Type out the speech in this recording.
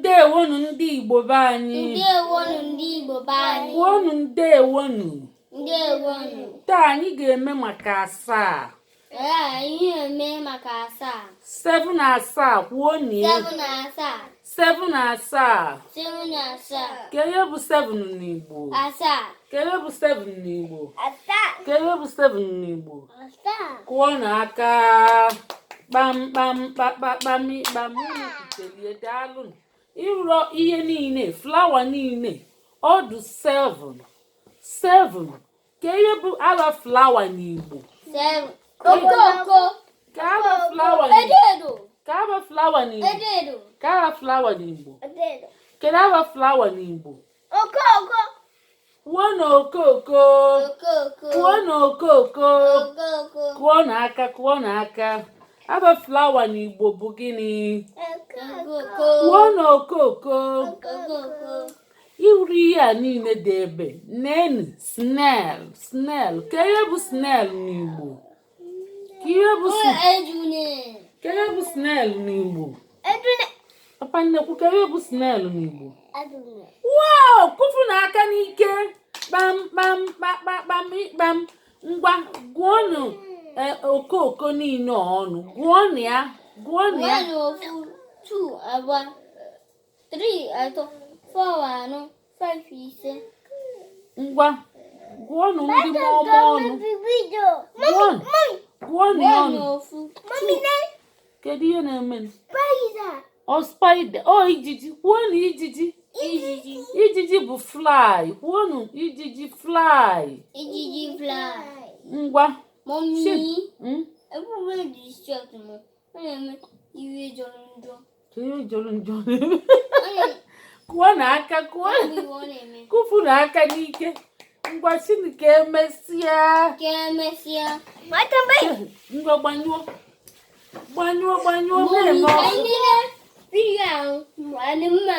Ndewonu, ndị Igbo be anyị. Ndewonu, ndị Igbo be anyị. Kwuonu ndewonu. Ndewonu. Taa anyị ga-eme maka asaa. Ee, anyị ga-eme maka asaa. 7, asaa, kwuonu ya. 7 asaa. 7, asaa. 7 asaa. Ka ihe bụ 7 n'Igbo? Asaa. Ka ihe bụ 7 n'Igbo? Asaa. Ka ihe bụ 7 n'Igbo? Asaa. Kụọnụ aka, kpam kpam kpakpakpam kpam. Unu kwutelie, daalụ. Ịrọ ihe niile, flower niile, ọdụ 7 7. Ka ihe bụ ava flower n'Igbo? 7. Okoko. Ka ava flower n'Igbo? Edo edo. Ka ava flower n'Igbo? Edo edo. Ka ava flower n'Igbo? Edo. Kedu ava flower n'Igbo? Okoko. Kwuo na okoko. Okoko. Kwuo na okoko. Okoko. Kụọ n'aka, kụọ n'aka. Ava flower n'Igbo bụ gịnị? Okoko. Kwuo na okoko. Okoko. Iwuru ihe a niile dị ebe nenu, snail, snail. Ka ihe bụ snail n'Igbo? Ka ihe bụ Ejune. Ka ihe bụ snail n'Igbo? Ejune. Papa nnekwu, ka ihe bụ snail n'Igbo? Ejune. Wow, kụfu n'aka n'ike, kpam kpam kpakpakpam kpam. Ngwa, gụọnụ okooko niile ọnụ. Gụọnụ ya, gụọnụ ya. 1, ofu, 2, abụọ, 3, atọ, 4, anọ, 5, 5. Ngwa, gụọnụ ndị mụọmụ ọnụ. Gụọnụ, gụọnụ ya 1 ọnụ. Ofu, 2. Kedu ihe na-eme? Ọ spider, ọ ijiji. Kwuonụ ijiji. Ijiji. Ijiji bụ fly. Kwuonụ ijiji, fly. Ijiji, fly. Ngwa. Mommy. Ebube distract m. Ọ na-eme ihe jọrọ njọ. Ka ihe jọrọ njọ na-eme? Ọ na-eme Kụọ n'aka, kụọ. ihe ọ na-eme. Kụfu n'aka n'ike. Ngwa, sini ka emesịa. Ka emesịa. Ngwa, gbanyụọ, gbanyụọ, gbanyụọ. Mommy, Na-eme ka ọkụ. anyị lelee video ahụ. Anyị mma.